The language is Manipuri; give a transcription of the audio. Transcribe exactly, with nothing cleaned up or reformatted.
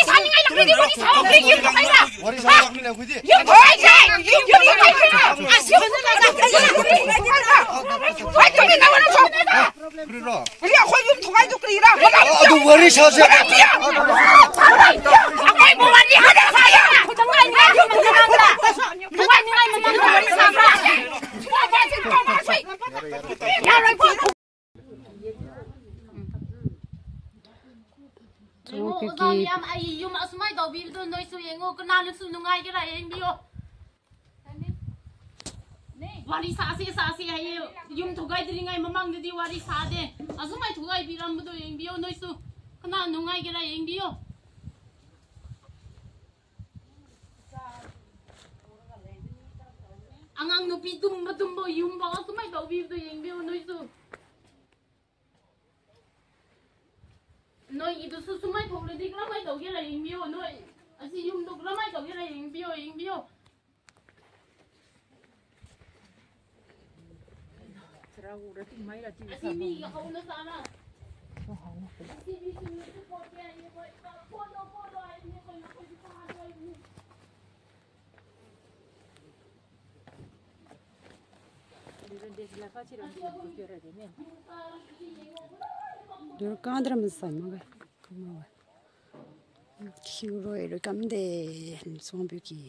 ꯁꯥꯅꯤꯡꯉꯥꯏ ꯂꯥꯛꯄꯤꯗꯤ ꯋꯥꯔꯤ ꯁꯥꯎ꯫ ꯀꯔꯤꯒꯤ ꯌꯨꯝ ꯊꯨꯒꯥꯏꯕ? ꯋꯥꯔꯤ ꯁꯥꯎ ꯂꯥꯛꯄꯅꯦ ꯑꯩꯈꯣꯏꯗꯤ꯫ ꯌꯨꯝ ꯊꯨꯒꯥꯏꯁꯦ! ꯌꯨꯝ ꯊꯨꯒꯥꯏꯁꯦ! ꯑꯁꯤ ꯍꯣꯏ, ꯇꯨꯃꯤꯟꯅ ꯋꯥꯔꯤ ꯁꯥꯎ꯫ ꯀꯔꯤꯔꯣ? ꯀꯔꯤ ꯑꯩꯈꯣꯏ ꯌꯨꯝ ꯊꯨꯒꯥꯏꯗꯨ ꯀꯔꯤꯔꯥ? ꯑꯗꯨ ꯋꯥꯔꯤ ꯁꯥꯁꯦ꯫ ꯑꯩꯈꯣꯏꯕꯨ ꯋꯥꯔꯤ ꯍꯥꯟꯅ ꯁꯥꯏꯌꯦ! ꯊꯨꯒꯥꯏꯅꯤꯡꯉꯥꯏ ꯃꯇꯝꯗ ꯋꯥꯔꯤ ꯁꯥꯕ꯭ꯔꯥ? ꯌꯥꯔꯣꯏꯀꯣ꯫ ꯌꯦꯡꯉꯣ, ꯑꯣꯖꯥ ꯃꯌꯥꯝ, ꯑꯩ ꯌꯨꯝ ꯑꯁꯨꯃꯥꯏ ꯇꯧꯕꯤꯕꯗꯣ ꯅꯣꯏꯁꯨ ꯌꯦꯡꯉꯣ, ꯀꯅꯥꯅꯁꯨ ꯅꯨꯡꯉꯥꯏꯒꯦꯔꯥ ꯌꯦꯡꯕꯤꯌꯣ꯫ ꯋꯥꯔꯤ ꯁꯥꯁꯤ, ꯁꯥꯁꯤ ꯍꯥꯏꯌꯦ꯫ ꯌꯨꯝ ꯊꯨꯒꯥꯏꯗ꯭ꯔꯤꯉꯩ ꯃꯃꯥꯡꯗꯗꯤ ꯋꯥꯔꯤ ꯁꯥꯗꯦ꯫ ꯑꯁꯨꯃꯥꯏ ꯊꯨꯒꯥꯏꯕꯤꯔꯝꯕꯗꯣ ꯌꯦꯡꯕꯤꯌꯣ ꯅꯣꯏꯁꯨ꯫ ꯀꯅꯥ ꯅꯨꯡꯉꯥꯏꯒꯦꯔꯥ ꯌꯦꯡꯕꯤꯌꯣ꯫ ꯑꯉꯥꯡ ꯅꯨꯄꯤ ꯇꯨꯝꯕ, ꯇꯨꯝꯕ ꯌꯨꯝ ꯐꯥꯎ ꯑꯁꯨꯃꯥꯏ ꯇꯧꯕꯤꯕꯗꯣ ꯌꯦꯡꯕꯤꯌꯣ ꯅꯣꯏꯁꯨ꯫ ꯅꯣꯏꯒꯤꯗꯨꯁꯨ ꯁꯨꯃꯥꯏ ꯊꯣꯛꯂꯗꯤ ꯀꯔꯝꯍꯥꯏ ꯇꯧꯒꯦꯔꯥ ꯌꯦꯡꯕꯤꯌꯣ, ꯅꯣꯏ ꯑꯁꯤ ꯌꯨꯝꯗꯣ ꯀꯔꯝꯍꯥꯏ ꯇꯧꯒꯦꯔꯥ ꯌꯦꯡꯕꯤꯌꯣ, ꯌꯦꯡꯕꯤꯌꯣ꯫ ꯑꯁꯤ ꯃꯤꯒ ꯍꯧꯅ ꯆꯥꯅ꯫ ꯑꯁꯤ ꯃꯤꯁꯤꯡꯅꯁꯨ ꯄꯣꯠ ꯀꯌꯥ ꯌꯦꯡꯉꯣꯏ, ꯄꯣꯠꯂꯣ, ꯄꯣꯠꯂꯣ ꯍꯥꯏꯕꯅꯦ, ꯑꯩꯈꯣꯏꯅ ꯑꯩꯈꯣꯏꯁꯨ ꯐꯥꯗꯣꯏꯕꯅꯤ꯫ ꯗꯨꯔꯒꯥꯗ꯭ꯔ ꯃꯁꯥꯏ ꯃꯒ ꯀꯃꯥꯋ ꯈꯤꯔꯣꯏ ꯔꯣꯏ ꯀꯝꯗꯦ ꯁꯣꯝꯕꯤꯒꯤ